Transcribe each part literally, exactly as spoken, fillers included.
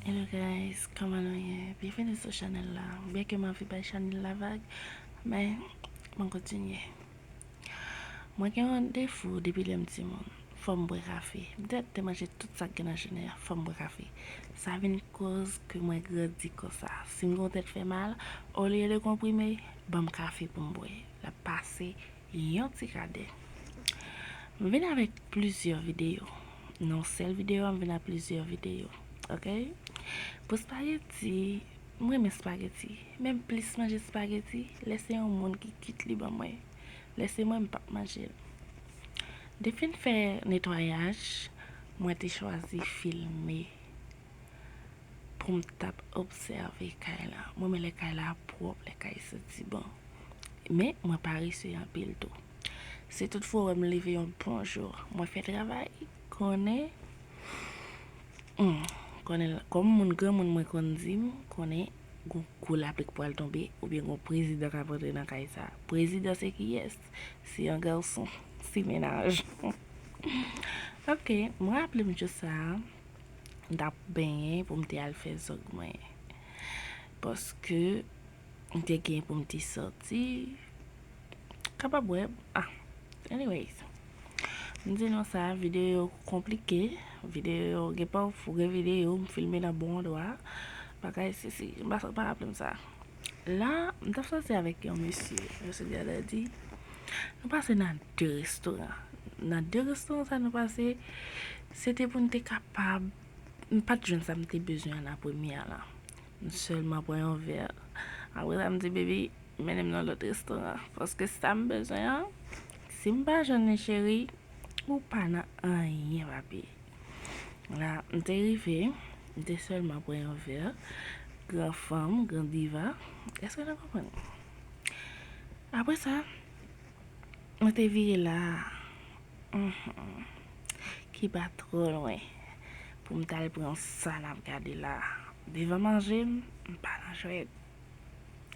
Hello guys, kòman nou ye? Byenveni sou chanèl la. Byenke m anvi bay chanèl la vag, men mwen kontinye. Mwen gen yon defo depi lè m timoun. Fò m bwè kafe. M te, te manje tout sa k gen nan jounen an, fò m bwè kafe. Sa vin koz ke mwen grandi konsa. Si m gen yon tèt fè mal, olye de konprime, ban m kafe pou m bwè. L ap pase yon ti kadè. M vin avèk plizyè videyo. Nan yon sèl videyo, m vin ak plizyè videyo. Oke? Pou espageti, mwen renmen espageti. Men m plis manje espageti lè se yon moun ki kit li ban mwen. Lè se mwen, m p ap manje l. De fin fè netwayaj, mwen te chwazi filme pou m t ap obsève kay la. Mwen renmen lè kay la pwòp, lè kay santi bon. Men, mwen parese anpil tou. Si toutfwa w wè m leve yon bon jou, mwen fè travay, konnen, hmm, konnen, kòm moun granmoun mwen konn di m, konnen gon gwo lapli k pral tonbe, oubyen gon prezidan k ap rantre nan kay sa. Prezidan se kiyès? Se yon gason, se mennaj. Oke, mwen raple m jou sa a, m t ap benyen pou m te al fè zòg mwen. Paske m te gen pou m te sòti. Kapab wè. Ah, anyways. M di nou sa, videyo konplike. Videyo, gen pa fou, gen videyo, m filme nan bon andwa. Bagay, si, si, m pa, pa raple m sa. La, m t ap sòti avèk yon mesye. Mesye gade di, nou pase nan de restoran. Nan de restoran sa nou pase, se te pou n te kapab, m pa t jwenn sa m te bezwen an nan premye a la. M sèlman pran yon vè. Apre sa, m di, baby, mennen m nan lòt restoran. Paske sa m bezwen an, si m pa jwenn li, cheri, ou pa nan anyen, papi. La, m te rive, m te sèlman pran yon vè. Gran fanm, gran diva. Èske nou konprann? Apre sa, mwen te vire la. Mhm. Ki pa twò lwen. Pou m t al pran sa n ap gade la. Devan manje m, m pa nan jwèt.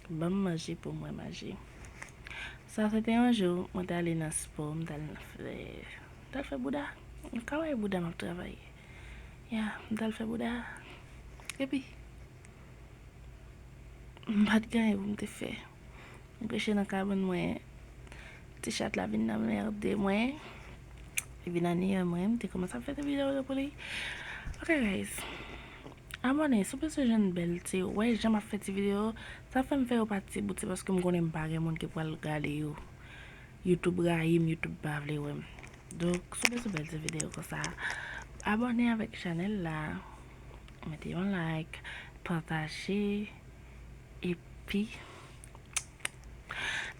Ban m manje pou mwen manje. Sa se te yon jou, mwen t ale nan spò, m t al fè, m t al fè bouda. Nou ka wè bouda m ap travay. Ya, m t al fè bouda. Epi, m pa t gen anyen pou m te fè. M kouche nan kabann mwen. Ti chat la vin anmède mwen. Li vin anniye mwen. M te kòmanse ap fè ti videyo yo pou li. Ok, guys. Abòne, si w bezwen jwenn bèl ti, wè jan m ap fè ti videyo, sa fè m fè yo pa ti bout, se paske m konnen m pa gen moun ki pral gade yo. YouTube rayi m, YouTube pa vle wè m. Donk, si w bezwen bèl ti videyo konsa, abòne avèk chanèl la, mete yon like, pataje, epi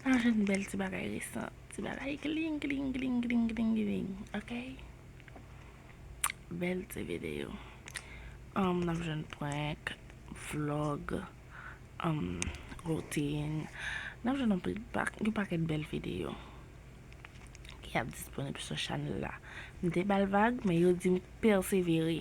n ap jwenn bèl ti bagay resan, ti bagay gling, gling, gling, gling, gling, gling, ok? Bèl ti videyo. Um, n ap jwenn prank, vlog, um, routine. N ap jwenn anpil pak-, yon pakèt bèl videyo ki ap disponib sou chanèl la. M te ba l vag, men yo di m pèsevere.